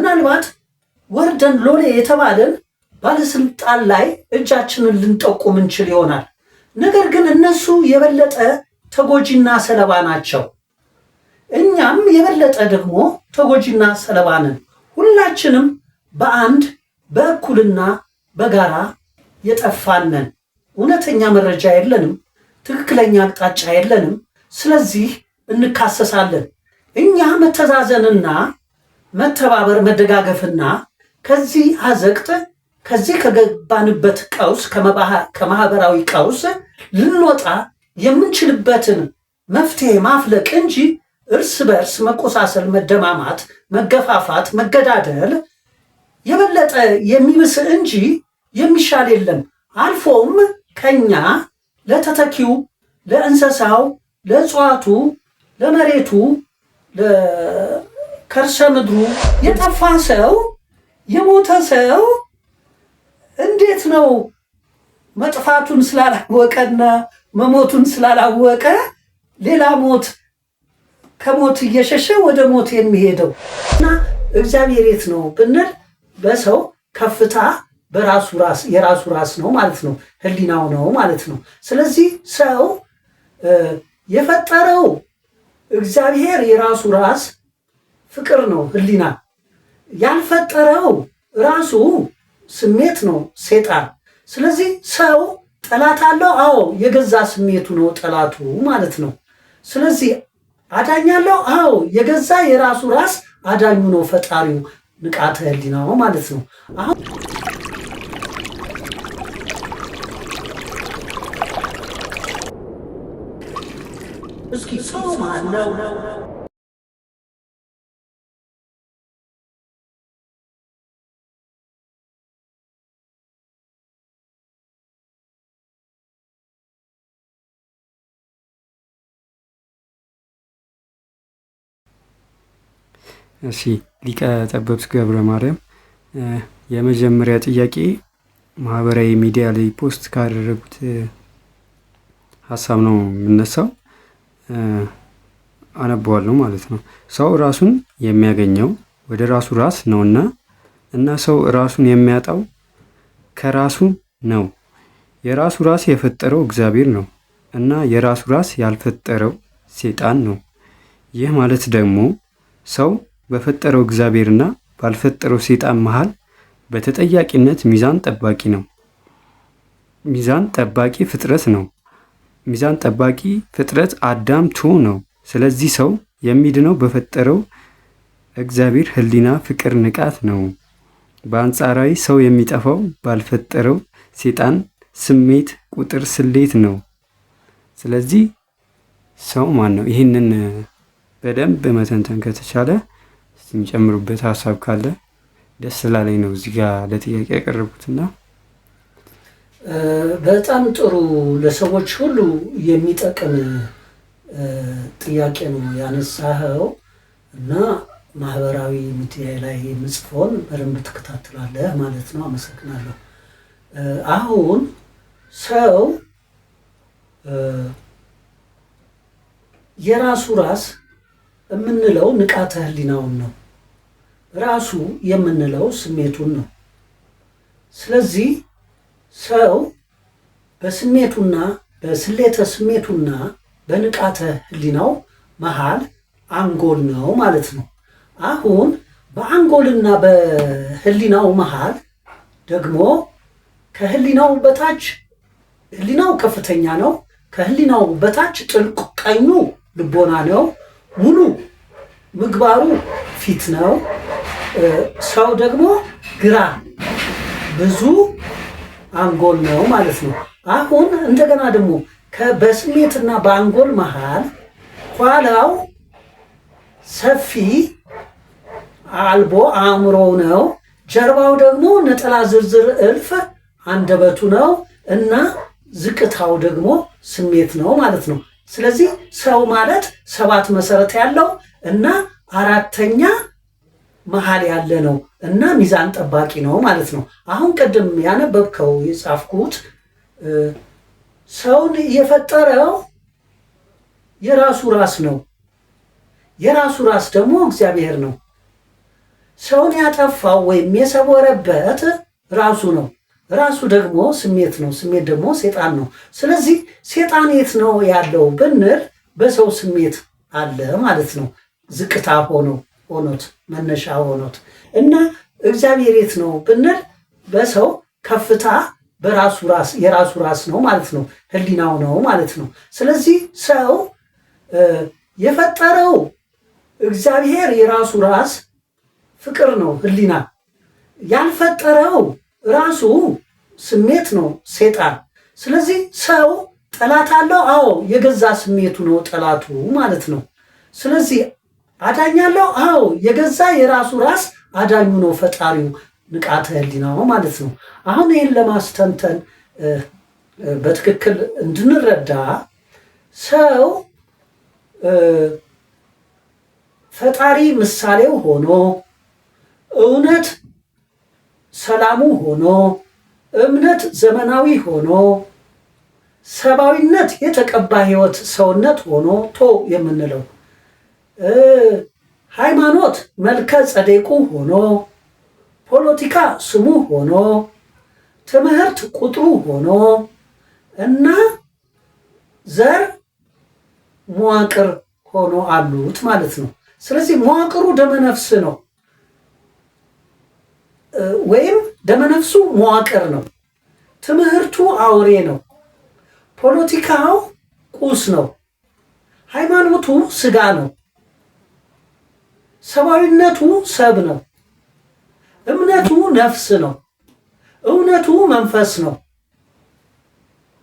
ምናልባት ወርደን ሎሌ የተባለን ባለስልጣን ላይ እጃችንን ልንጠቁም እንችል ይሆናል። ነገር ግን እነሱ የበለጠ ተጎጂና ሰለባ ናቸው። እኛም የበለጠ ደግሞ ተጎጂና ሰለባ ነን። ሁላችንም በአንድ በእኩልና በጋራ የጠፋን ነን። እውነተኛ መረጃ የለንም። ትክክለኛ አቅጣጫ የለንም። ስለዚህ እንካሰሳለን። እኛ መተዛዘንና መተባበር መደጋገፍና ከዚህ አዘቅት ከዚህ ከገባንበት ቀውስ ከማህበራዊ ቀውስ ልንወጣ የምንችልበትን መፍትሄ ማፍለቅ እንጂ እርስ በርስ መቆሳሰል፣ መደማማት፣ መገፋፋት፣ መገዳደል የበለጠ የሚብስ እንጂ የሚሻል የለም። አልፎም ከኛ ለተተኪው፣ ለእንስሳው፣ ለእጽዋቱ፣ ለመሬቱ፣ ለከርሰ ምድሩ የጠፋ ሰው የሞተ ሰው እንዴት ነው መጥፋቱን ስላላወቀና መሞቱን ስላላወቀ ሌላ ሞት ከሞት እየሸሸ ወደ ሞት የሚሄደው? እና እግዚአብሔር የት ነው ብንል በሰው ከፍታ በራሱ ራስ የራሱ ራስ ነው ማለት ነው፣ ህሊናው ነው ማለት ነው። ስለዚህ ሰው የፈጠረው እግዚአብሔር የራሱ ራስ ፍቅር ነው፣ ህሊና። ያልፈጠረው ራሱ ስሜት ነው፣ ሴጣን። ስለዚህ ሰው ጠላት አለው። አዎ፣ የገዛ ስሜቱ ነው ጠላቱ ማለት ነው። ስለዚህ አዳኝ አለው። አዎ፣ የገዛ የራሱ ራስ አዳኙ ነው፣ ፈጣሪው ንቃተ ህሊናው ማለት ነው። አሁን እስኪ ሰው ማን ነው? እሺ፣ ሊቀ ጠበብት ገብረ ማርያም፣ የመጀመሪያ ጥያቄ ማህበራዊ ሚዲያ ላይ post ካደረጉት ሀሳብ ነው የምነሳው። አነበዋለሁ ማለት ነው። ሰው ራሱን የሚያገኘው ወደ ራሱ ራስ ነውና እና ሰው ራሱን የሚያጣው ከራሱ ነው። የራሱ ራስ የፈጠረው እግዚአብሔር ነው እና የራሱ ራስ ያልፈጠረው ሴጣን ነው። ይህ ማለት ደግሞ ሰው በፈጠረው እግዚአብሔርና ባልፈጠረው ሴጣን መሃል በተጠያቂነት ሚዛን ጠባቂ ነው። ሚዛን ጠባቂ ፍጥረት ነው። ሚዛን ጠባቂ ፍጥረት አዳም ቱ ነው። ስለዚህ ሰው የሚድነው በፈጠረው እግዚአብሔር ሕሊና፣ ፍቅር፣ ንቃት ነው። በአንጻራዊ ሰው የሚጠፋው ባልፈጠረው ሴጣን ስሜት፣ ቁጥር፣ ስሌት ነው። ስለዚህ ሰው ማን ነው? ይህንን በደንብ መተንተን ከተቻለ የሚጨምሩበት ሀሳብ ካለ ደስ ስላለኝ ነው እዚህ ጋር ለጥያቄ ያቀረብኩትና። በጣም ጥሩ፣ ለሰዎች ሁሉ የሚጠቅም ጥያቄ ነው ያነሳኸው እና ማህበራዊ ሚዲያ ላይ የምጽፈውን በደንብ ትከታተላለህ ማለት ነው። አመሰግናለሁ። አሁን ሰው የራሱ ራስ የምንለው ንቃተ ህሊናውን ነው። ራሱ የምንለው ስሜቱን ነው። ስለዚህ ሰው በስሜቱና በስሌተ ስሜቱና በንቃተ ህሊናው መሃል አንጎል ነው ማለት ነው። አሁን በአንጎልና በህሊናው መሃል ደግሞ ከህሊናው በታች ህሊናው ከፍተኛ ነው። ከህሊናው በታች ጥልቅ ቀኙ ልቦና ነው። ሙሉ ምግባሩ ፊት ነው። ሰው ደግሞ ግራ ብዙ አንጎል ነው ማለት ነው። አሁን እንደገና ደግሞ በስሜትና በአንጎል መሃል ኋላው ሰፊ አልቦ አእምሮ ነው። ጀርባው ደግሞ ነጠላ ዝርዝር እልፍ አንደበቱ ነው እና ዝቅታው ደግሞ ስሜት ነው ማለት ነው። ስለዚህ ሰው ማለት ሰባት መሰረት ያለው እና አራተኛ መሀል ያለ ነው እና ሚዛን ጠባቂ ነው ማለት ነው። አሁን ቅድም ያነበብከው የጻፍኩት ሰውን የፈጠረው የራሱ ራስ ነው። የራሱ ራስ ደግሞ እግዚአብሔር ነው። ሰውን ያጠፋው ወይም የሰወረበት ራሱ ነው። ራሱ ደግሞ ስሜት ነው። ስሜት ደግሞ ሴጣን ነው። ስለዚህ ሴጣን የት ነው ያለው ብንል በሰው ስሜት አለ ማለት ነው። ዝቅታ ሆኖ ሆኖት መነሻ ሆኖት እና እግዚአብሔር የት ነው ብንል በሰው ከፍታ በራሱ ራስ የራሱ ራስ ነው ማለት ነው። ሕሊናው ነው ማለት ነው። ስለዚህ ሰው የፈጠረው እግዚአብሔር የራሱ ራስ ፍቅር ነው ሕሊና። ያልፈጠረው ራሱ ስሜት ነው ሴጣን። ስለዚህ ሰው ጠላት አለው። አዎ የገዛ ስሜቱ ነው ጠላቱ ማለት ነው። ስለዚህ አዳኝ አለው። አዎ የገዛ የራሱ ራስ አዳኙ ነው ፈጣሪው ንቃተ ሕሊናው ማለት ነው። አሁን ይህን ለማስተንተን በትክክል እንድንረዳ ሰው ፈጣሪ ምሳሌው ሆኖ እውነት ሰላሙ ሆኖ እምነት ዘመናዊ ሆኖ ሰብአዊነት የተቀባ ሕይወት ሰውነት ሆኖ ቶ የምንለው ሃይማኖት መልከ ጸዴቁ ሆኖ ፖለቲካ ስሙ ሆኖ ትምህርት ቁጥሩ ሆኖ እና ዘር መዋቅር ሆኖ አሉት ማለት ነው። ስለዚህ መዋቅሩ ደመነፍስ ነው ወይም ደመነፍሱ መዋቅር ነው። ትምህርቱ አውሬ ነው። ፖለቲካው ቁስ ነው። ሃይማኖቱ ስጋ ነው። ሰብአዊነቱ ሰብ ነው። እምነቱ ነፍስ ነው። እውነቱ መንፈስ ነው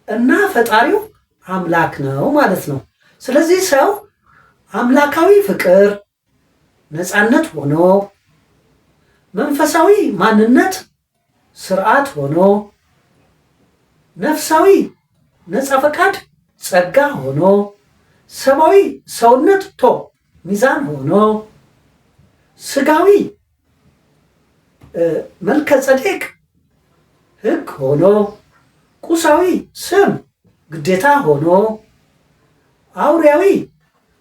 እና ፈጣሪው አምላክ ነው ማለት ነው። ስለዚህ ሰው አምላካዊ ፍቅር ነፃነት ሆኖ መንፈሳዊ ማንነት ስርዓት ሆኖ ነፍሳዊ ነፃ ፈቃድ ጸጋ ሆኖ ሰብአዊ ሰውነት ቶ ሚዛን ሆኖ ስጋዊ መልከ ጸዴቅ ሕግ ሆኖ ቁሳዊ ስም ግዴታ ሆኖ አውሪያዊ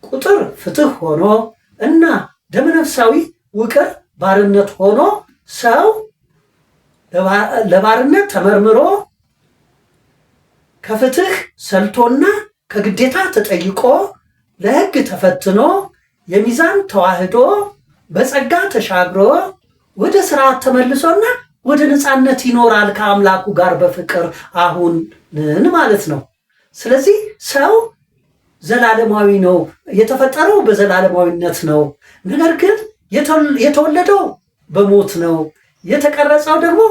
ቁጥር ፍትህ ሆኖ እና ደመነፍሳዊ ውቅር ባርነት ሆኖ ሰው ለባርነት ተመርምሮ ከፍትህ ሰልቶና ከግዴታ ተጠይቆ ለሕግ ተፈትኖ የሚዛን ተዋህዶ በጸጋ ተሻግሮ ወደ ስርዓት ተመልሶና ወደ ነፃነት ይኖራል ከአምላኩ ጋር በፍቅር አሁንን ማለት ነው። ስለዚህ ሰው ዘላለማዊ ነው። የተፈጠረው በዘላለማዊነት ነው። ነገር ግን የተወለደው በሞት ነው። የተቀረጸው ደግሞ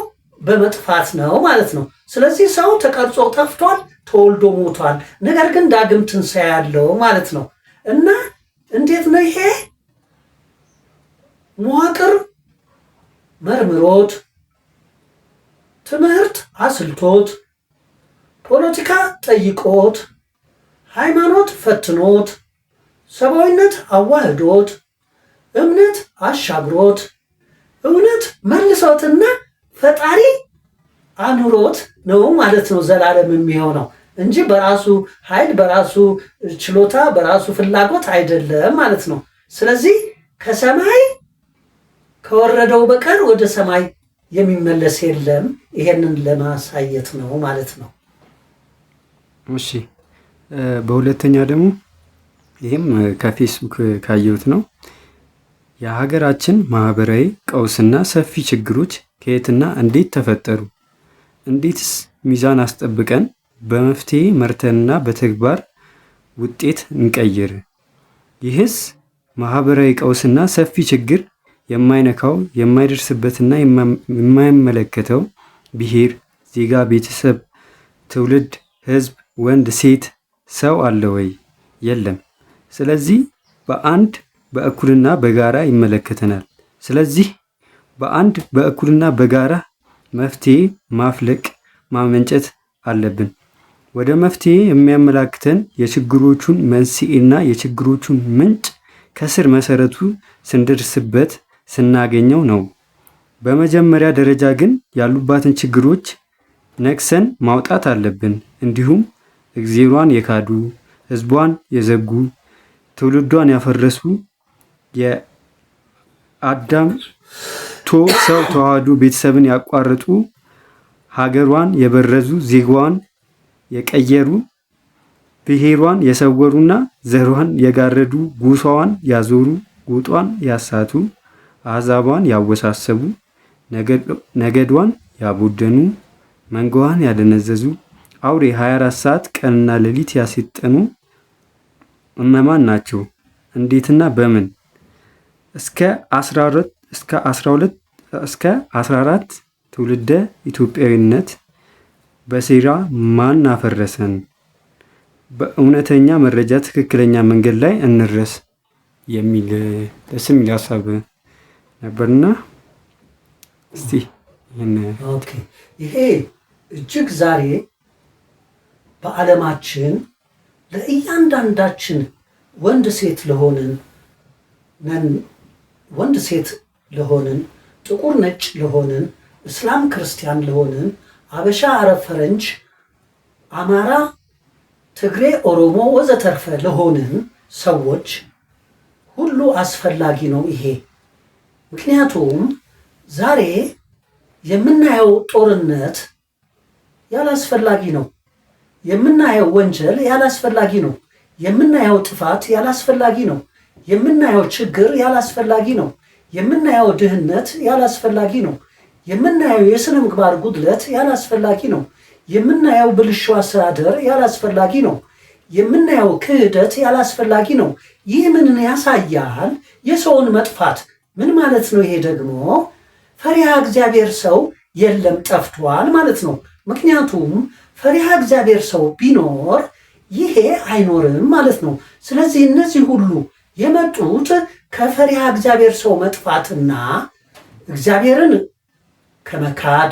በመጥፋት ነው ማለት ነው። ስለዚህ ሰው ተቀርጾ ጠፍቷል፣ ተወልዶ ሞቷል። ነገር ግን ዳግም ትንሣኤ ያለው ማለት ነው እና እንዴት ነው ይሄ መዋቅር መርምሮት ትምህርት አስልቶት ፖለቲካ ጠይቆት ሃይማኖት ፈትኖት ሰብአዊነት አዋህዶት እምነት አሻግሮት እውነት መልሶትና ፈጣሪ አኑሮት ነው ማለት ነው ዘላለም የሚሆነው እንጂ በራሱ ኃይል በራሱ ችሎታ በራሱ ፍላጎት አይደለም ማለት ነው። ስለዚህ ከሰማይ ከወረደው በቀር ወደ ሰማይ የሚመለስ የለም። ይሄንን ለማሳየት ነው ማለት ነው። እሺ፣ በሁለተኛ ደግሞ ይህም ከፌስቡክ ካየሁት ነው። የሀገራችን ማህበራዊ ቀውስና ሰፊ ችግሮች ከየትና እንዴት ተፈጠሩ? እንዴትስ ሚዛን አስጠብቀን በመፍትሄ መርተንና በተግባር ውጤት እንቀይር? ይህስ ማህበራዊ ቀውስና ሰፊ ችግር የማይነካው የማይደርስበትና የማይመለከተው ብሔር፣ ዜጋ፣ ቤተሰብ፣ ትውልድ፣ ህዝብ፣ ወንድ፣ ሴት፣ ሰው አለ ወይ? የለም። ስለዚህ በአንድ በእኩልና በጋራ ይመለከተናል። ስለዚህ በአንድ በእኩልና በጋራ መፍትሄ ማፍለቅ ማመንጨት አለብን። ወደ መፍትሄ የሚያመላክተን የችግሮቹን መንስኤና የችግሮቹን ምንጭ ከስር መሰረቱ ስንደርስበት ስናገኘው ነው። በመጀመሪያ ደረጃ ግን ያሉባትን ችግሮች ነቅሰን ማውጣት አለብን። እንዲሁም እግዜሯን የካዱ ሕዝቧን የዘጉ ትውልዷን ያፈረሱ የአዳም ቶ ሰው ተዋህዶ ቤተሰብን ያቋረጡ፣ ሀገሯን የበረዙ፣ ዜጋዋን የቀየሩ፣ ብሔሯን የሰወሩና ዘሯን የጋረዱ፣ ጎሳዋን ያዞሩ፣ ጎጧን ያሳቱ፣ አሕዛቧን ያወሳሰቡ፣ ነገዷን ያቦደኑ፣ መንጋዋን ያደነዘዙ፣ አውሬ 24 ሰዓት ቀንና ሌሊት ያሴጠኑ እነማን ናቸው? እንዴትና በምን? እስከ 12 እስከ 12 እስከ 14 ትውልደ ኢትዮጵያዊነት በሴራ ማን አፈረሰን? በእውነተኛ መረጃ ትክክለኛ መንገድ ላይ እንድረስ የሚል ደስ የሚል ሀሳብ ነበርና እስቲ ይህን። Okay፣ ይሄ እጅግ ዛሬ በዓለማችን ለእያንዳንዳችን ወንድ ሴት ለሆንን ነን፣ ወንድ ሴት ለሆንን፣ ጥቁር ነጭ ለሆንን፣ እስላም ክርስቲያን ለሆንን፣ አበሻ አረብ ፈረንጅ፣ አማራ ትግሬ፣ ኦሮሞ ወዘተርፈ ለሆንን ሰዎች ሁሉ አስፈላጊ ነው ይሄ። ምክንያቱም ዛሬ የምናየው ጦርነት ያላስፈላጊ ነው። የምናየው ወንጀል ያላስፈላጊ ነው። የምናየው ጥፋት ያላስፈላጊ ነው። የምናየው ችግር ያላስፈላጊ ነው። የምናየው ድህነት ያላስፈላጊ ነው። የምናየው የስነ ምግባር ጉድለት ያላስፈላጊ ነው። የምናየው ብልሹ አስተዳደር ያላስፈላጊ ነው። የምናየው ክህደት ያላስፈላጊ ነው። ይህ ምንን ያሳያል? የሰውን መጥፋት። ምን ማለት ነው? ይሄ ደግሞ ፈሪሃ እግዚአብሔር ሰው የለም፣ ጠፍቷል ማለት ነው። ምክንያቱም ፈሪሃ እግዚአብሔር ሰው ቢኖር ይሄ አይኖርም ማለት ነው። ስለዚህ እነዚህ ሁሉ የመጡት ከፈሪሃ እግዚአብሔር ሰው መጥፋትና እግዚአብሔርን ከመካድ፣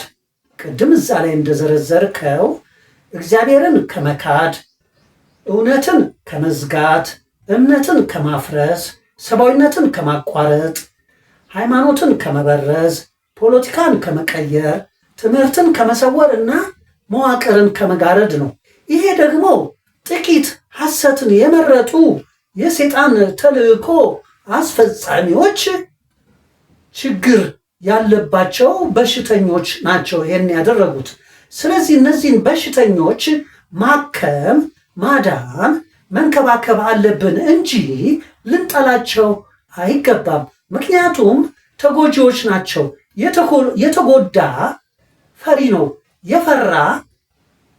ቅድም እዛ ላይ እንደዘረዘርከው፣ እግዚአብሔርን ከመካድ፣ እውነትን ከመዝጋት፣ እምነትን ከማፍረስ፣ ሰብአዊነትን ከማቋረጥ፣ ሃይማኖትን ከመበረዝ፣ ፖለቲካን ከመቀየር፣ ትምህርትን ከመሰወር እና መዋቅርን ከመጋረድ ነው። ይሄ ደግሞ ጥቂት ሐሰትን የመረጡ የሰይጣን ተልእኮ አስፈጻሚዎች፣ ችግር ያለባቸው በሽተኞች ናቸው ይሄን ያደረጉት። ስለዚህ እነዚህን በሽተኞች ማከም፣ ማዳን፣ መንከባከብ አለብን እንጂ ልንጠላቸው አይገባም። ምክንያቱም ተጎጂዎች ናቸው። የተጎዳ ፈሪ ነው። የፈራ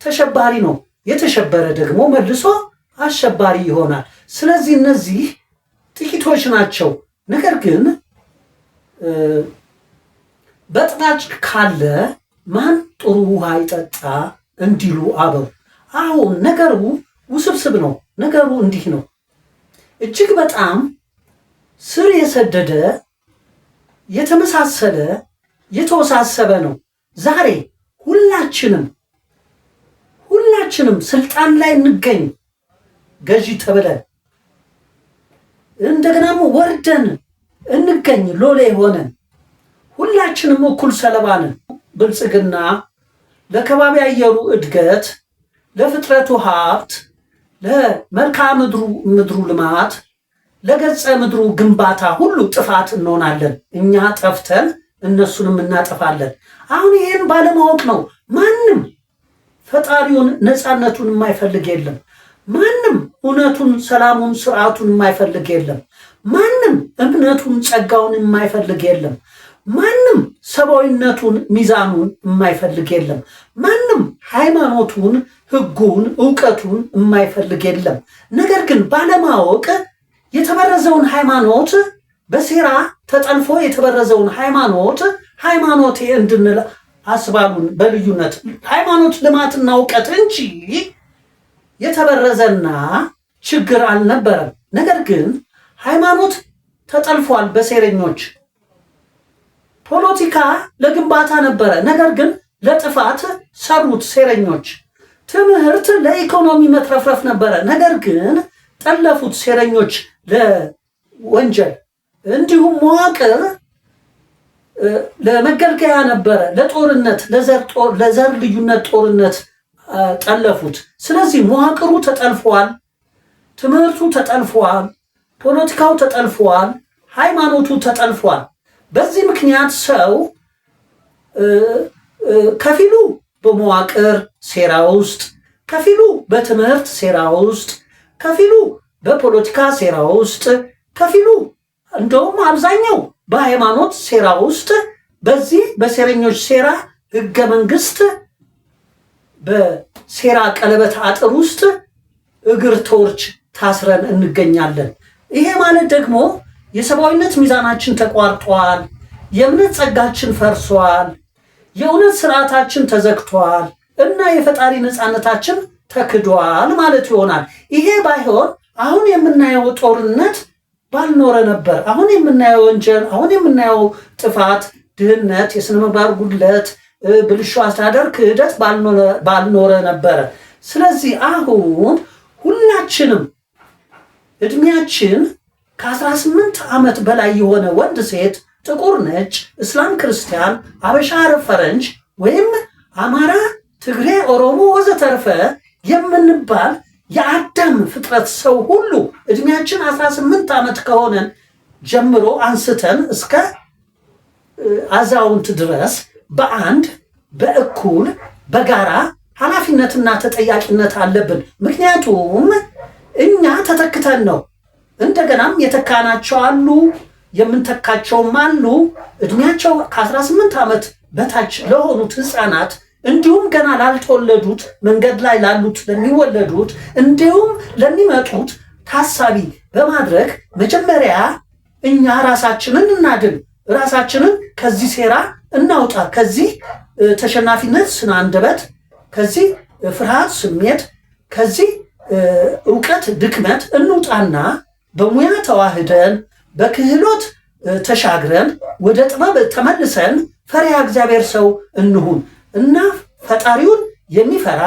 ተሸባሪ ነው። የተሸበረ ደግሞ መልሶ አሸባሪ ይሆናል። ስለዚህ እነዚህ ጥቂቶች ናቸው። ነገር ግን በጥባጭ ካለ ማን ጥሩ ውሃ ይጠጣ እንዲሉ አበው፣ አሁን ነገሩ ውስብስብ ነው። ነገሩ እንዲህ ነው። እጅግ በጣም ስር የሰደደ፣ የተመሳሰለ፣ የተወሳሰበ ነው። ዛሬ ሁላችንም ስልጣን ላይ እንገኝ ገዢ ተብለን፣ እንደገናም ወርደን እንገኝ ሎሌ ሆነን፣ ሁላችንም እኩል ሰለባ ነን። ብልጽግና ለከባቢ አየሩ እድገት፣ ለፍጥረቱ ሀብት፣ ለመልክዓ ምድሩ ልማት፣ ለገጸ ምድሩ ግንባታ ሁሉ ጥፋት እንሆናለን። እኛ ጠፍተን እነሱንም እናጠፋለን። አሁን ይህን ባለማወቅ ነው። ማንም ፈጣሪውን ነፃነቱን የማይፈልግ የለም። ማንም እውነቱን፣ ሰላሙን፣ ስርዓቱን የማይፈልግ የለም። ማንም እምነቱን፣ ጸጋውን የማይፈልግ የለም። ማንም ሰብአዊነቱን፣ ሚዛኑን የማይፈልግ የለም። ማንም ሃይማኖቱን፣ ሕጉን፣ እውቀቱን የማይፈልግ የለም። ነገር ግን ባለማወቅ የተበረዘውን ሃይማኖት፣ በሴራ ተጠልፎ የተበረዘውን ሃይማኖት ሃይማኖቴ እንድንል አስባሉን። በልዩነት ሃይማኖት ልማትና እውቀት እንጂ የተበረዘና ችግር አልነበረም። ነገር ግን ሃይማኖት ተጠልፏል በሴረኞች። ፖለቲካ ለግንባታ ነበረ፣ ነገር ግን ለጥፋት ሰሩት ሴረኞች። ትምህርት ለኢኮኖሚ መትረፍረፍ ነበረ፣ ነገር ግን ጠለፉት ሴረኞች ለወንጀል። እንዲሁም መዋቅር ለመገልገያ ነበረ፣ ለጦርነት፣ ለዘር ልዩነት ጦርነት ጠለፉት። ስለዚህ መዋቅሩ ተጠልፏል፣ ትምህርቱ ተጠልፏል፣ ፖለቲካው ተጠልፏል፣ ሃይማኖቱ ተጠልፏል። በዚህ ምክንያት ሰው ከፊሉ በመዋቅር ሴራ ውስጥ፣ ከፊሉ በትምህርት ሴራ ውስጥ፣ ከፊሉ በፖለቲካ ሴራ ውስጥ፣ ከፊሉ እንደውም አብዛኛው በሃይማኖት ሴራ ውስጥ፣ በዚህ በሴረኞች ሴራ ህገ መንግስት በሴራ ቀለበት አጥር ውስጥ እግር ተወርች ታስረን እንገኛለን። ይሄ ማለት ደግሞ የሰብአዊነት ሚዛናችን ተቋርጧል፣ የእምነት ጸጋችን ፈርሷል፣ የእውነት ስርዓታችን ተዘግቷል እና የፈጣሪ ነፃነታችን ተክዷል ማለት ይሆናል። ይሄ ባይሆን አሁን የምናየው ጦርነት ባልኖረ ነበር። አሁን የምናየው ወንጀል፣ አሁን የምናየው ጥፋት፣ ድህነት፣ የስነ ምግባር ጉድለት፣ ብልሹ አስተዳደር፣ ክህደት ባልኖረ ነበረ። ስለዚህ አሁን ሁላችንም እድሜያችን ከ18 ዓመት በላይ የሆነ ወንድ፣ ሴት፣ ጥቁር፣ ነጭ፣ እስላም፣ ክርስቲያን፣ አበሻ፣ አረብ፣ ፈረንጅ ወይም አማራ፣ ትግሬ፣ ኦሮሞ ወዘተርፈ የምንባል የአዳም ፍጥረት ሰው ሁሉ እድሜያችን 18 ዓመት ከሆነን ጀምሮ አንስተን እስከ አዛውንት ድረስ በአንድ በእኩል በጋራ ኃላፊነትና ተጠያቂነት አለብን። ምክንያቱም እኛ ተተክተን ነው። እንደገናም የተካናቸው አሉ፣ የምንተካቸውም አሉ። እድሜያቸው ከ18 ዓመት በታች ለሆኑት ህፃናት እንዲሁም ገና ላልተወለዱት፣ መንገድ ላይ ላሉት፣ ለሚወለዱት እንዲሁም ለሚመጡት ታሳቢ በማድረግ መጀመሪያ እኛ ራሳችንን እናድን፣ ራሳችንን ከዚህ ሴራ እናውጣ፣ ከዚህ ተሸናፊነት ስነ አንደበት፣ ከዚህ ፍርሃት ስሜት፣ ከዚህ እውቀት ድክመት እንውጣና በሙያ ተዋህደን፣ በክህሎት ተሻግረን፣ ወደ ጥበብ ተመልሰን ፈሪሃ እግዚአብሔር ሰው እንሁን እና ፈጣሪውን የሚፈራ፣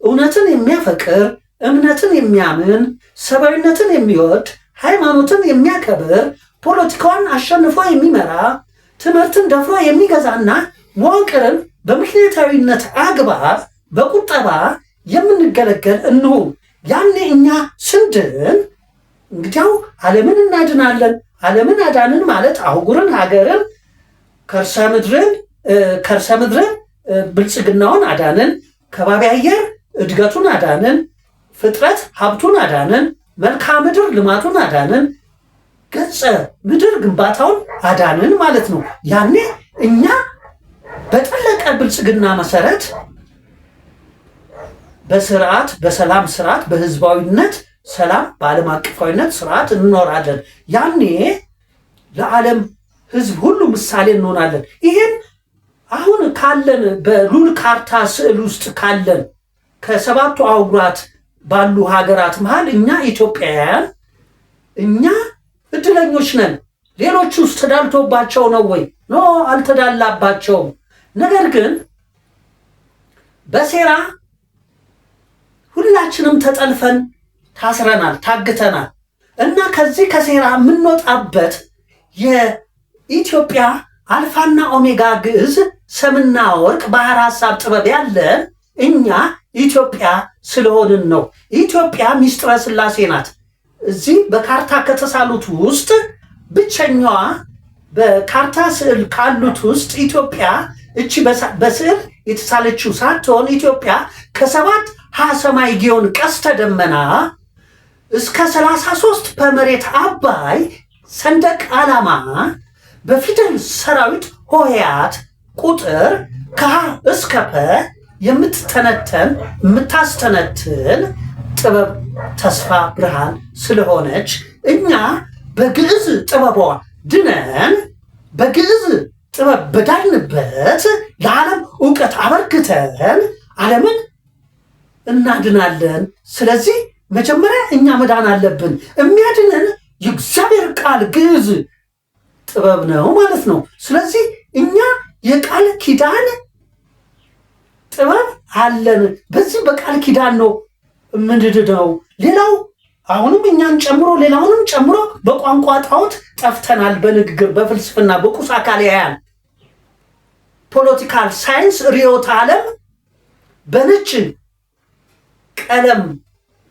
እውነትን የሚያፈቅር፣ እምነትን የሚያምን፣ ሰብአዊነትን የሚወድ፣ ሃይማኖትን የሚያከብር፣ ፖለቲካዋን አሸንፎ የሚመራ፣ ትምህርትን ደፍሮ የሚገዛና መዋቅርን በምክንያታዊነት አግባብ በቁጠባ የምንገለገል እንሁን። ያኔ እኛ ስንድን እንግዲያው ዓለምን እናድናለን። ዓለምን አዳንን ማለት አህጉርን፣ ሀገርን፣ ከርሰ ምድርን ብልጽግናውን አዳንን፣ ከባቢ አየር እድገቱን አዳንን፣ ፍጥረት ሀብቱን አዳንን፣ መልክዓ ምድር ልማቱን አዳንን፣ ገጸ ምድር ግንባታውን አዳንን ማለት ነው። ያኔ እኛ በጠለቀ ብልጽግና መሰረት በስርዓት፣ በሰላም ስርዓት፣ በህዝባዊነት ሰላም፣ በዓለም አቀፋዊነት ስርዓት እንኖራለን። ያኔ ለዓለም ህዝብ ሁሉ ምሳሌ እንሆናለን። ይህን አሁን ካለን በሉል ካርታ ስዕል ውስጥ ካለን ከሰባቱ አህጉራት ባሉ ሀገራት መሃል እኛ ኢትዮጵያውያን እኛ እድለኞች ነን። ሌሎቹ ውስጥ ተዳልቶባቸው ነው ወይ? No፣ አልተዳላባቸውም። ነገር ግን በሴራ ሁላችንም ተጠልፈን ታስረናል፣ ታግተናል እና ከዚህ ከሴራ የምንወጣበት የኢትዮጵያ አልፋና ኦሜጋ፣ ግዕዝ፣ ሰምና ወርቅ፣ ባህር ሀሳብ፣ ጥበብ ያለን እኛ ኢትዮጵያ ስለሆንን ነው። ኢትዮጵያ ሚስጥረ ስላሴ ናት። እዚህ በካርታ ከተሳሉት ውስጥ ብቸኛዋ፣ በካርታ ስዕል ካሉት ውስጥ ኢትዮጵያ እቺ በስዕል የተሳለችው ሳትሆን ኢትዮጵያ ከሰባት ሀ ሰማይ ጊዮን ቀስተ ደመና እስከ 33 በመሬት አባይ ሰንደቅ ዓላማ በፊደል ሰራዊት ሆሄያት ቁጥር ከሀ እስከ ፐ የምትተነተን፣ የምታስተነትን ጥበብ፣ ተስፋ፣ ብርሃን ስለሆነች እኛ በግዕዝ ጥበቧ ድነን በግዕዝ ጥበብ በዳንበት ለዓለም እውቀት አበርክተን ዓለምን እናድናለን። ስለዚህ መጀመሪያ እኛ መዳን አለብን። የሚያድነን የእግዚአብሔር ቃል ግዕዝ ጥበብ ነው ማለት ነው። ስለዚህ እኛ የቃል ኪዳን ጥበብ አለን። በዚህ በቃል ኪዳን ነው የምንድነው። ሌላው አሁንም እኛን ጨምሮ ሌላውንም ጨምሮ በቋንቋ ጣዖት ጠፍተናል። በንግግር፣ በፍልስፍና፣ በቁስ አካላውያን political science ርዕዮተ ዓለም በነጭ ቀለም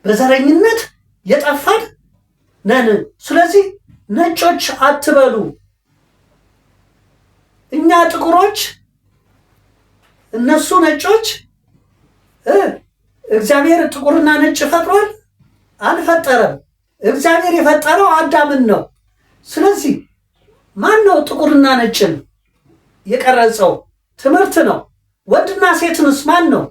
በዘረኝነት የጠፋን ነን። ስለዚህ ነጮች አትበሉ። እኛ ጥቁሮች እነሱ ነጮች፣ እግዚአብሔር ጥቁርና ነጭ ፈጥሯል? አልፈጠረም። እግዚአብሔር የፈጠረው አዳምን ነው። ስለዚህ ማን ነው ጥቁርና ነጭን የቀረጸው? ትምህርት ነው። ወንድና ሴትንስ ማን ነው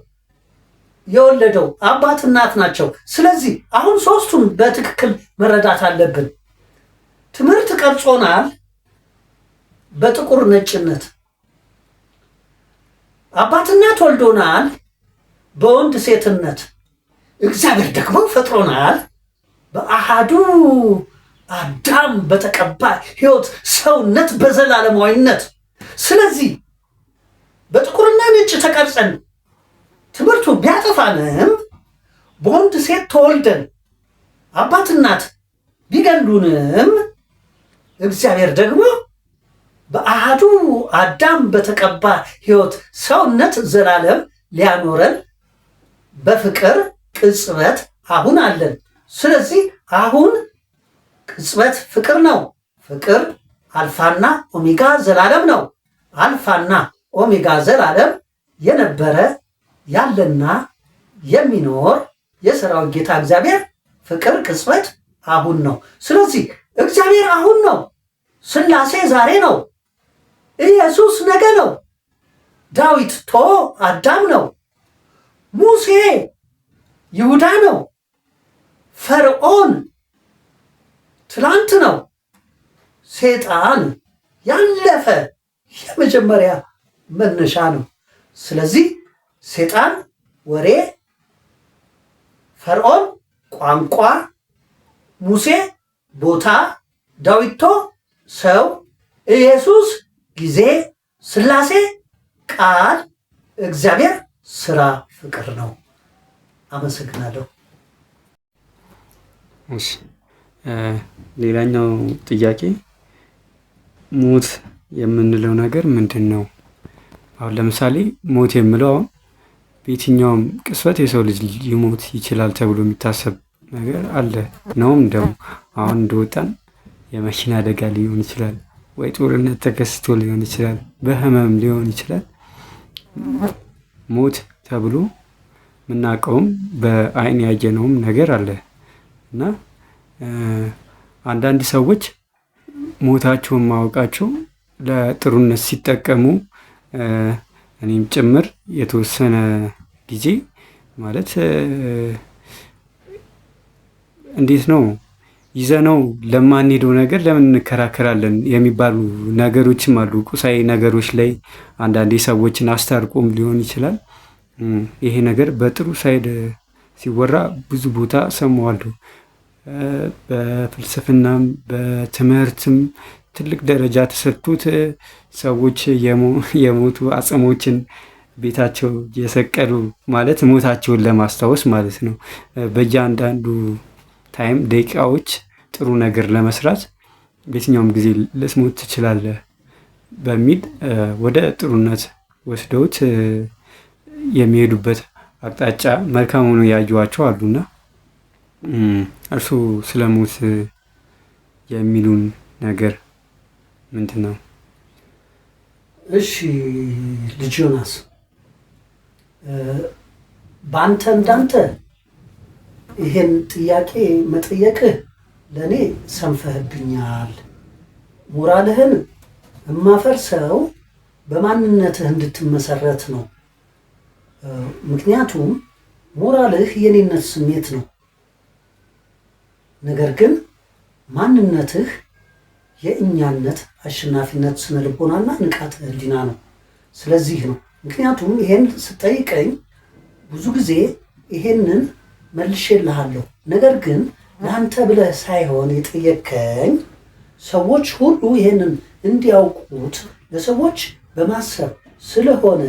የወለደው? አባት እናት ናቸው። ስለዚህ አሁን ሶስቱን በትክክል መረዳት አለብን። ትምህርት ቀርጾናል በጥቁር ነጭነት፣ አባት እናት ወልዶናል በወንድ ሴትነት፣ እግዚአብሔር ደግሞ ፈጥሮናል በአሃዱ አዳም በተቀባ ሕይወት ሰውነት በዘላለማዊነት። ስለዚህ በጥቁርና ነጭ ተቀርጸን ትምህርቱ ቢያጠፋንም በወንድ ሴት ተወልደን አባት እናት ቢገሉንም እግዚአብሔር ደግሞ በአሃዱ አዳም በተቀባ ሕይወት ሰውነት ዘላለም ሊያኖረን በፍቅር ቅጽበት አሁን አለን። ስለዚህ አሁን ቅጽበት ፍቅር ነው። ፍቅር አልፋና ኦሜጋ ዘላለም ነው። አልፋና ኦሜጋ ዘላለም የነበረ ያለና የሚኖር የሰራዊት ጌታ እግዚአብሔር ፍቅር ቅጽበት አሁን ነው። ስለዚህ እግዚአብሔር አሁን ነው። ሥላሴ ዛሬ ነው። ኢየሱስ ነገ ነው። ዳዊት ቶ አዳም ነው። ሙሴ ይሁዳ ነው። ፈርዖን ትላንት ነው። ሴጣን ያለፈ የመጀመሪያ መነሻ ነው። ስለዚህ ሴጣን ወሬ፣ ፈርዖን ቋንቋ፣ ሙሴ ቦታ፣ ዳዊቶ ሰው፣ ኢየሱስ ጊዜ፣ ሥላሴ ቃል፣ እግዚአብሔር ስራ ፍቅር ነው። አመሰግናለሁ። እሺ፣ ሌላኛው ጥያቄ ሞት የምንለው ነገር ምንድን ነው? አሁን ለምሳሌ ሞት የምለው አሁን በየትኛውም ቅጽበት የሰው ልጅ ሊሞት ይችላል ተብሎ የሚታሰብ ነገር አለ ነውም ደግሞ አሁን እንደወጣን የመኪና አደጋ ሊሆን ይችላል ወይ ጦርነት ተከስቶ ሊሆን ይችላል፣ በህመም ሊሆን ይችላል። ሞት ተብሎ የምናውቀውም በአይን ያየነውም ነገር አለ እና አንዳንድ ሰዎች ሞታቸውን ማወቃቸው ለጥሩነት ሲጠቀሙ እኔም ጭምር የተወሰነ ጊዜ ማለት እንዴት ነው ይዘነው ለማንሄደው ነገር ለምን እንከራከራለን የሚባሉ ነገሮችም አሉ። ቁሳዊ ነገሮች ላይ አንዳንዴ ሰዎችን አስታርቆም ሊሆን ይችላል። ይሄ ነገር በጥሩ side ሲወራ ብዙ ቦታ ሰማዋለሁ። በፍልስፍናም በትምህርትም ትልቅ ደረጃ ተሰጥቶት ሰዎች የሞቱ አጽሞችን ቤታቸው የሰቀሉ ማለት ሞታቸውን ለማስታወስ ማለት ነው። በእያንዳንዱ time ደቂቃዎች ጥሩ ነገር ለመስራት በየትኛውም ጊዜ ልትሞት ትችላለህ በሚል ወደ ጥሩነት ወስደውት የሚሄዱበት አቅጣጫ መልካም ሆኖ ያዩዋቸው አሉና እርሱ ስለ ሞት የሚሉን ነገር ምንድን ነው? እሺ ልጅ ዮናስ፣ በአንተ እንዳንተ ይሄን ጥያቄ መጠየቅህ ለእኔ ሰንፈህብኛል። ሞራልህን የማፈርሰው በማንነትህ እንድትመሰረት ነው። ምክንያቱም ሞራልህ የኔነት ስሜት ነው። ነገር ግን ማንነትህ የእኛነት አሸናፊነት ስነ ልቦናና ንቃተ ህሊና ነው። ስለዚህ ነው ምክንያቱም ይሄን ስጠይቀኝ ብዙ ጊዜ ይሄንን መልሼልሃለሁ። ነገር ግን ለአንተ ብለህ ሳይሆን የጠየከኝ ሰዎች ሁሉ ይሄንን እንዲያውቁት ለሰዎች በማሰብ ስለሆነ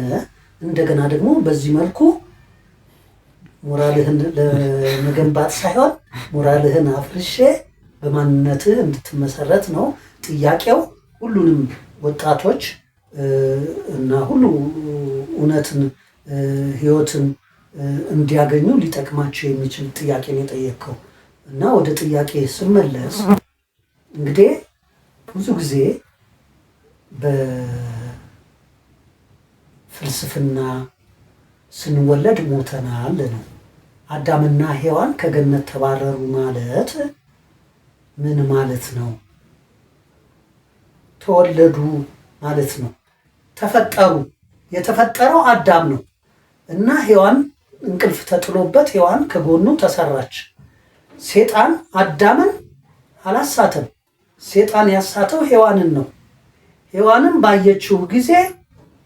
እንደገና ደግሞ በዚህ መልኩ ሞራልህን ለመገንባት ሳይሆን ሞራልህን አፍርሼ በማንነትህ እንድትመሰረት ነው ጥያቄው። ሁሉንም ወጣቶች እና ሁሉ እውነትን ህይወትን እንዲያገኙ ሊጠቅማቸው የሚችል ጥያቄ ነው የጠየቅከው። እና ወደ ጥያቄ ስመለስ እንግዲህ ብዙ ጊዜ ፍልስፍና ስንወለድ ሞተናል ነው። አዳምና ሔዋን ከገነት ተባረሩ ማለት ምን ማለት ነው? ተወለዱ ማለት ነው። ተፈጠሩ። የተፈጠረው አዳም ነው እና ሔዋን እንቅልፍ ተጥሎበት ሔዋን ከጎኑ ተሰራች። ሴጣን አዳምን አላሳተም። ሴጣን ያሳተው ሔዋንን ነው። ሔዋንን ባየችው ጊዜ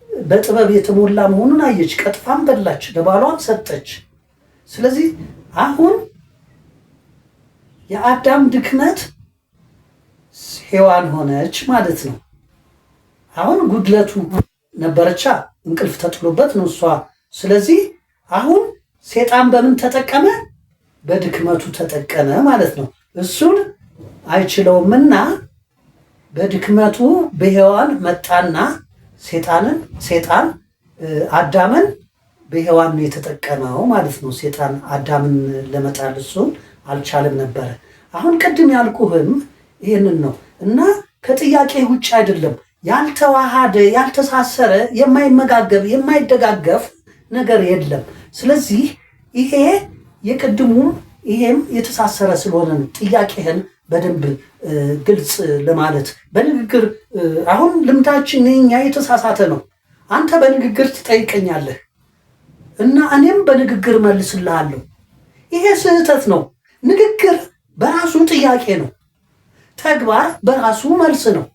በጥበብ የተሞላ መሆኑን አየች። ቀጥፋም በላች፣ ለባሏም ሰጠች። ስለዚህ አሁን የአዳም ድክመት ሔዋን ሆነች ማለት ነው። አሁን ጉድለቱ ነበረቻ፣ እንቅልፍ ተጥሎበት ነው እሷ። ስለዚህ አሁን ሴጣን በምን ተጠቀመ? በድክመቱ ተጠቀመ ማለት ነው። እሱን አይችለውምና በድክመቱ በሔዋን መጣና ሴጣንን ሴጣን አዳምን በሔዋን ነው የተጠቀመው ማለት ነው። ሴጣን አዳምን ለመጣል እሱን አልቻለም ነበረ። አሁን ቅድም ያልኩህም ይህንን ነው እና ከጥያቄ ውጭ አይደለም። ያልተዋሃደ፣ ያልተሳሰረ፣ የማይመጋገብ፣ የማይደጋገፍ ነገር የለም። ስለዚህ ይሄ የቅድሙም ይሄም የተሳሰረ ስለሆነ ነው ጥያቄህን በደንብ ግልጽ ለማለት በንግግር። አሁን ልምዳችን እኛ የተሳሳተ ነው። አንተ በንግግር ትጠይቀኛለህ እና እኔም በንግግር መልስልሃለሁ። ይሄ ስህተት ነው። ንግግር በራሱ ጥያቄ ነው። ተግባር በራሱ መልስ ነው።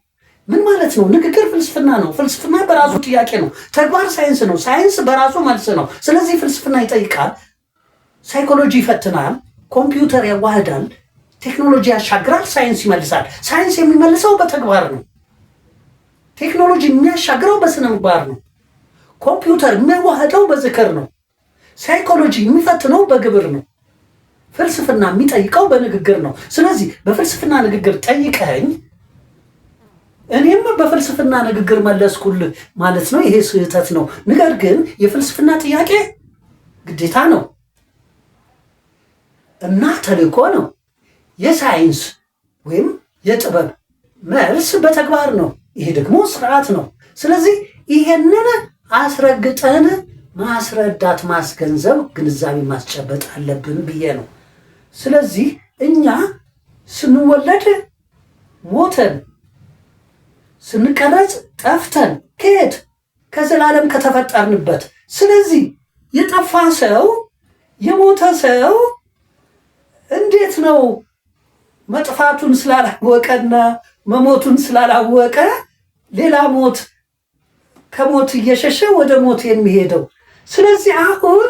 ምን ማለት ነው? ንግግር ፍልስፍና ነው። ፍልስፍና በራሱ ጥያቄ ነው። ተግባር ሳይንስ ነው። ሳይንስ በራሱ መልስ ነው። ስለዚህ ፍልስፍና ይጠይቃል፣ ሳይኮሎጂ ይፈትናል፣ ኮምፒውተር ያዋህዳል፣ ቴክኖሎጂ ያሻግራል፣ ሳይንስ ይመልሳል። ሳይንስ የሚመልሰው በተግባር ነው። ቴክኖሎጂ የሚያሻግረው በስነ ምግባር ነው። ኮምፒውተር የሚያዋህደው በዝክር ነው። ሳይኮሎጂ የሚፈትነው በግብር ነው። ፍልስፍና የሚጠይቀው በንግግር ነው። ስለዚህ በፍልስፍና ንግግር ጠይቀኝ እኔም በፍልስፍና ንግግር መለስኩልህ ማለት ነው። ይሄ ስህተት ነው። ነገር ግን የፍልስፍና ጥያቄ ግዴታ ነው እና ተልእኮ ነው። የሳይንስ ወይም የጥበብ መልስ በተግባር ነው። ይሄ ደግሞ ስርዓት ነው። ስለዚህ ይሄንን አስረግጠን ማስረዳት፣ ማስገንዘብ፣ ግንዛቤ ማስጨበጥ አለብን ብዬ ነው። ስለዚህ እኛ ስንወለድ ሞተን ስንቀረጽ ጠፍተን ከየት ከዘላለም ከተፈጠርንበት። ስለዚህ የጠፋ ሰው፣ የሞተ ሰው እንዴት ነው መጥፋቱን ስላላወቀና መሞቱን ስላላወቀ ሌላ ሞት ከሞት እየሸሸ ወደ ሞት የሚሄደው? ስለዚህ አሁን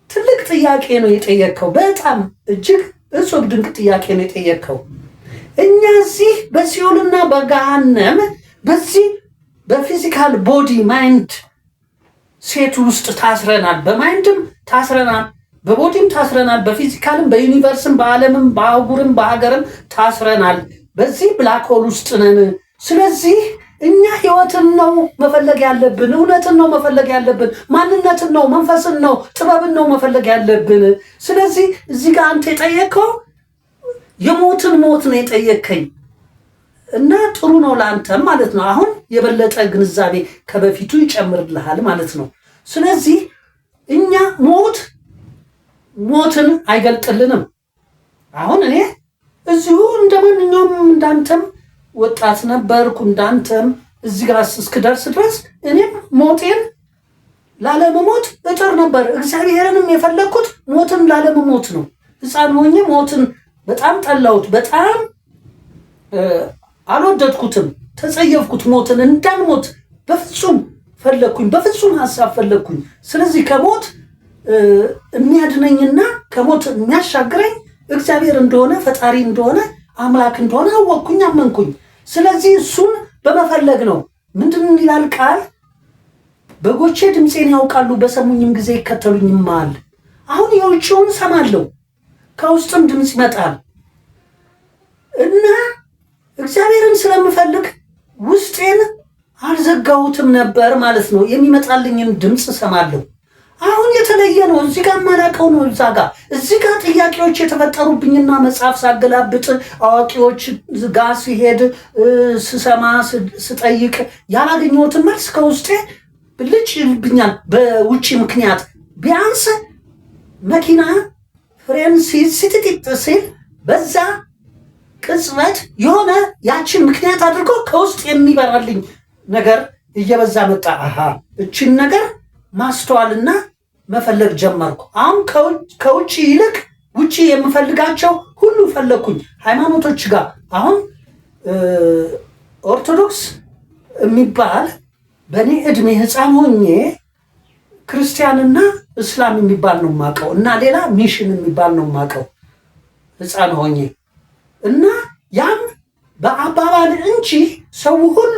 ትልቅ ጥያቄ ነው የጠየቅከው። በጣም እጅግ እጹብ ድንቅ ጥያቄ ነው የጠየቅከው። እኛ እዚህ በሲኦልና በገሃነም በዚህ በ physical body mindset ውስጥ ታስረናል። በማይንድም ታስረናል፣ በቦዲም ታስረናል፣ በፊዚካልም፣ በዩኒቨርስም፣ በዓለምም፣ በአህጉርም፣ በሀገርም ታስረናል። በዚህ black hole ውስጥ ነን። ስለዚህ እኛ ህይወትን ነው መፈለግ ያለብን፣ እውነትን ነው መፈለግ ያለብን፣ ማንነትን ነው፣ መንፈስን ነው፣ ጥበብን ነው መፈለግ ያለብን። ስለዚህ እዚህ ጋር አንተ የጠየቅከው የሞትን ሞት ነው የጠየቅከኝ እና ጥሩ ነው ለአንተም ማለት ነው። አሁን የበለጠ ግንዛቤ ከበፊቱ ይጨምርልሃል ማለት ነው። ስለዚህ እኛ ሞት ሞትን አይገልጥልንም። አሁን እኔ እዚሁ እንደ ማንኛውም እንዳንተም ወጣት ነበርኩ፣ እንዳንተም እዚህ ጋር እስክደርስ ድረስ እኔም ሞቴን ላለመሞት እጥር ነበር። እግዚአብሔርንም የፈለግኩት ሞትን ላለመሞት ነው። ሕፃን ሆኜ ሞትን በጣም ጠላሁት፣ በጣም አልወደድኩትም፣ ተጸየፍኩት። ሞትን እንዳልሞት በፍጹም ፈለግኩኝ፣ በፍጹም ሀሳብ ፈለግኩኝ። ስለዚህ ከሞት የሚያድነኝና ከሞት የሚያሻግረኝ እግዚአብሔር እንደሆነ፣ ፈጣሪ እንደሆነ፣ አምላክ እንደሆነ አወቅኩኝ፣ አመንኩኝ። ስለዚህ እሱን በመፈለግ ነው። ምንድን ይላል ቃል? በጎቼ ድምፄን ያውቃሉ፣ በሰሙኝም ጊዜ ይከተሉኝማል። አሁን የውጭውን ሰማለሁ፣ ከውስጥም ድምፅ ይመጣል እና እግዚአብሔርን ስለምፈልግ ውስጤን አልዘጋሁትም ነበር ማለት ነው። የሚመጣልኝን ድምፅ እሰማለሁ። አሁን የተለየ ነው። እዚህ ጋር የማላውቀው ነው። እዛ ጋር እዚህ ጋር ጥያቄዎች የተፈጠሩብኝና መጽሐፍ ሳገላብጥ አዋቂዎች ጋር ሲሄድ ስሰማ ስጠይቅ ያላገኘሁትን መልስ ከውስጤ ብልጭ ይልብኛል። በውጭ ምክንያት ቢያንስ መኪና ፍሬን ሲጥጢጥ ሲል በዛ ቅጽበት የሆነ ያችን ምክንያት አድርጎ ከውስጥ የሚበራልኝ ነገር እየበዛ መጣ። አሃ እችን ነገር ማስተዋልና መፈለግ ጀመርኩ። አሁን ከውጭ ይልቅ ውጭ የምፈልጋቸው ሁሉ ፈለግኩኝ ሃይማኖቶች ጋር። አሁን ኦርቶዶክስ የሚባል በእኔ እድሜ ሕፃን ሆኜ ክርስቲያንና እስላም የሚባል ነው የማውቀው፣ እና ሌላ mission የሚባል ነው የማውቀው ሕፃን ሆኜ። እና ያም በአባባል እንጂ ሰው ሁሉ፣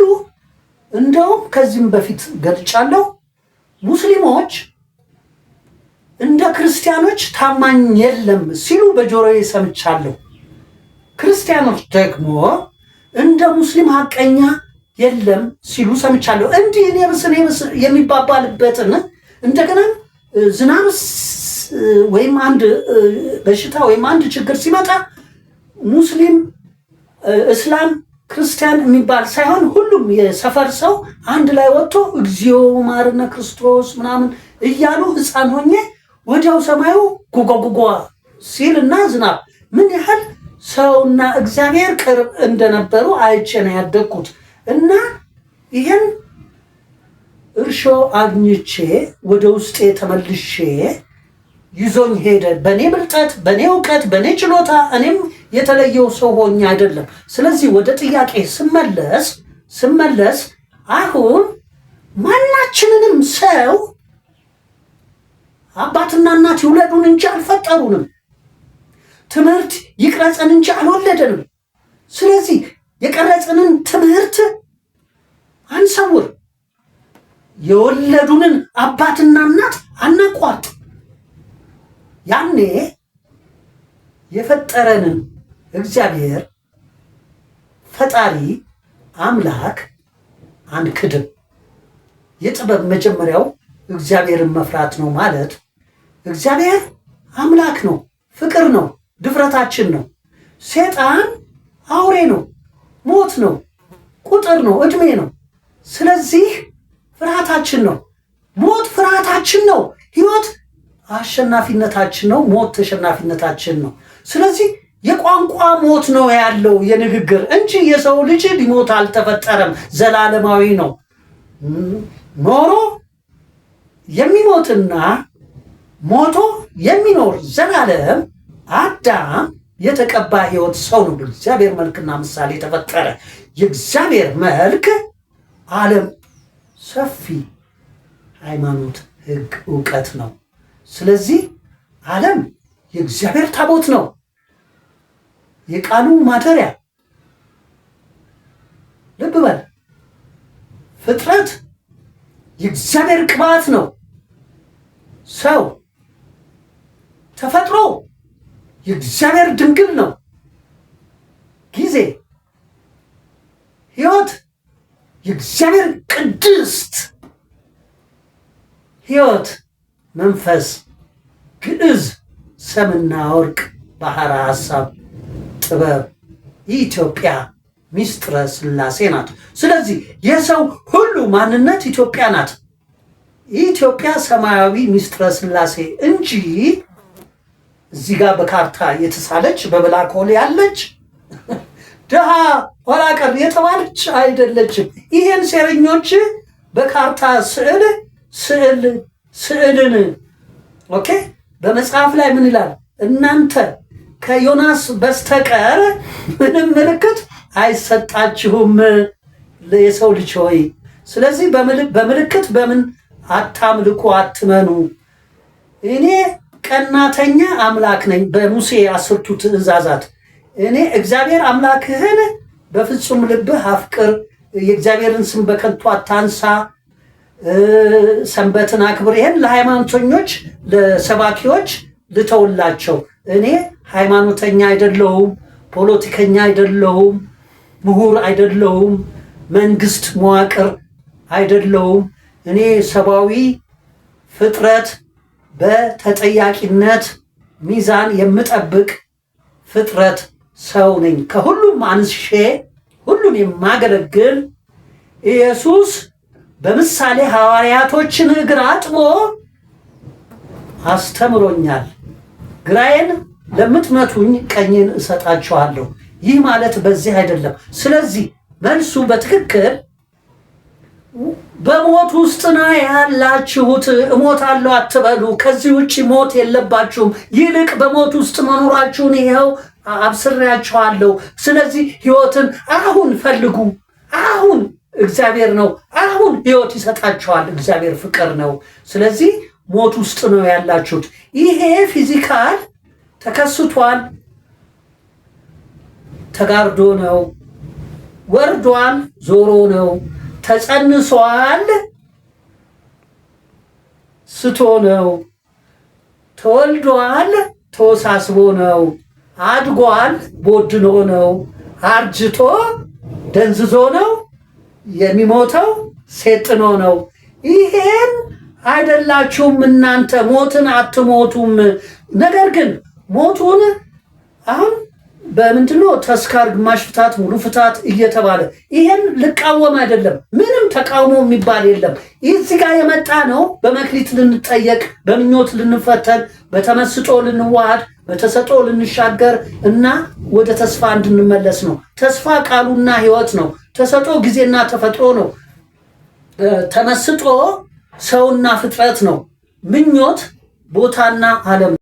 እንደውም ከዚህም በፊት ገልጫለሁ፣ ሙስሊሞች እንደ ክርስቲያኖች ታማኝ የለም ሲሉ በጆሮዬ ሰምቻለሁ። ክርስቲያኖች ደግሞ እንደ ሙስሊም ሀቀኛ የለም ሲሉ ሰምቻለሁ። እንዲህ እኔ ብስ እኔ ብስ የሚባባልበትን እንደገና ዝናብ ወይም አንድ በሽታ ወይም አንድ ችግር ሲመጣ ሙስሊም፣ እስላም፣ ክርስቲያን የሚባል ሳይሆን ሁሉም የሰፈር ሰው አንድ ላይ ወጥቶ እግዚኦ ማርነ ክርስቶስ ምናምን እያሉ ሕፃን ሆኜ ወዲያው ሰማዩ ጉጓ ሲል እና ዝናብ ምን ያህል ሰውና እግዚአብሔር ቅርብ እንደነበሩ አይቼ ነው ያደግኩት። እና ይህን እርሾ አግኝቼ ወደ ውስጤ ተመልሼ ይዞኝ ሄደ። በእኔ ብልጠት፣ በእኔ እውቀት፣ በእኔ ችሎታ እኔም የተለየው ሰው ሆኜ አይደለም። ስለዚህ ወደ ጥያቄ ስመለስ አሁን ማናችንንም ሰው አባትና እናት ይውለዱን እንጂ አልፈጠሩንም። ትምህርት ይቅረጸን እንጂ አልወለደንም። ስለዚህ የቀረጸንን ትምህርት አንሰውር፣ የወለዱንን አባትና እናት አናቋርጥ። ያኔ የፈጠረንን እግዚአብሔር ፈጣሪ አምላክ አንክድም። የጥበብ መጀመሪያው እግዚአብሔርን መፍራት ነው ማለት እግዚአብሔር አምላክ ነው፣ ፍቅር ነው፣ ድፍረታችን ነው። ሴጣን አውሬ ነው፣ ሞት ነው፣ ቁጥር ነው፣ ዕድሜ ነው። ስለዚህ ፍርሃታችን ነው። ሞት ፍርሃታችን ነው። ህይወት አሸናፊነታችን ነው። ሞት ተሸናፊነታችን ነው። ስለዚህ የቋንቋ ሞት ነው ያለው የንግግር እንጂ የሰው ልጅ ሊሞት አልተፈጠረም። ዘላለማዊ ነው። ኖሮ የሚሞትና ሞቶ የሚኖር ዘላለም አዳም የተቀባ ህይወት ሰው ነው። በእግዚአብሔር መልክና ምሳሌ የተፈጠረ የእግዚአብሔር መልክ ዓለም ሰፊ ሃይማኖት፣ ህግ፣ እውቀት ነው። ስለዚህ ዓለም የእግዚአብሔር ታቦት ነው፣ የቃሉ ማደሪያ። ልብ በል፣ ፍጥረት የእግዚአብሔር ቅባት ነው። ሰው ተፈጥሮ የእግዚአብሔር ድንግል ነው። ጊዜ ህይወት የእግዚአብሔር ቅድስት ህይወት መንፈስ ግዕዝ ሰምና ወርቅ ባሕረ ሐሳብ ጥበብ የኢትዮጵያ ሚስጥረ ሥላሴ ናት። ስለዚህ የሰው ሁሉ ማንነት ኢትዮጵያ ናት። የኢትዮጵያ ሰማያዊ ሚስጥረ ሥላሴ እንጂ እዚህ ጋር በካርታ የተሳለች በ black hole ያለች ድሃ ኋላ ቀር የተባለች አይደለችም። ይሄን ሴረኞች በካርታ ስዕል ስዕል ስዕልን okay፣ በመጽሐፍ ላይ ምን ይላል? እናንተ ከዮናስ በስተቀር ምንም ምልክት አይሰጣችሁም የሰው ልጅ ሆይ። ስለዚህ በምልክት በምን አታምልኩ፣ አትመኑ። እኔ ቀናተኛ አምላክ ነኝ። በሙሴ 10ቱ ትእዛዛት እኔ እግዚአብሔር አምላክህን በፍጹም ልብህ አፍቅር፣ የእግዚአብሔርን ስም በከንቱ አታንሳ፣ ሰንበትን አክብር። ይሄን ለሃይማኖተኞች ለሰባኪዎች ልተውላቸው። እኔ ሃይማኖተኛ አይደለሁም፣ ፖለቲከኛ አይደለሁም፣ ምሁር አይደለሁም፣ መንግስት መዋቅር አይደለሁም። እኔ ሰብአዊ ፍጥረት በተጠያቂነት ሚዛን የምጠብቅ ፍጥረት ሰው ነኝ። ከሁሉም አንስሼ ሁሉን የማገለግል ኢየሱስ በምሳሌ ሐዋርያቶችን እግር አጥቦ አስተምሮኛል። ግራዬን ለምትመቱኝ ቀኝን እሰጣችኋለሁ። ይህ ማለት በዚህ አይደለም። ስለዚህ መልሱ በትክክል በሞት ውስጥ ነው ያላችሁት። እሞታለሁ አትበሉ። ከዚህ ውጭ ሞት የለባችሁም። ይልቅ በሞት ውስጥ መኖራችሁን ይኸው አብስሬያችኋለሁ። ስለዚህ ሕይወትን አሁን ፈልጉ። አሁን እግዚአብሔር ነው። አሁን ሕይወት ይሰጣችኋል። እግዚአብሔር ፍቅር ነው። ስለዚህ ሞት ውስጥ ነው ያላችሁት። ይሄ physical ተከስቷል፣ ተጋርዶ ነው፣ ወርዷል፣ ዞሮ ነው፣ ተጸንሷል፣ ስቶ ነው፣ ተወልዷል፣ ተወሳስቦ ነው፣ አድጓል፣ ቦድኖ ነው፣ አርጅቶ ደንዝዞ ነው፣ የሚሞተው ሴጥኖ ነው። ይሄን አይደላችሁም እናንተ ሞትን አትሞቱም። ነገር ግን ሞቱን አሁን በምንድነው ተስካር፣ ግማሽ ፍታት፣ ሙሉ ፍታት እየተባለ ይሄን ልቃወም አይደለም። ምንም ተቃውሞ የሚባል የለም። እዚህ ጋር የመጣ ነው በመክሊት ልንጠየቅ፣ በምኞት ልንፈተን፣ በተመስጦ ልንዋሃድ፣ በተሰጦ ልንሻገር እና ወደ ተስፋ እንድንመለስ ነው። ተስፋ ቃሉና ሕይወት ነው። ተሰጦ ጊዜና ተፈጥሮ ነው። ተመስጦ ሰውና ፍጥረት ነው። ምኞት ቦታና ዓለም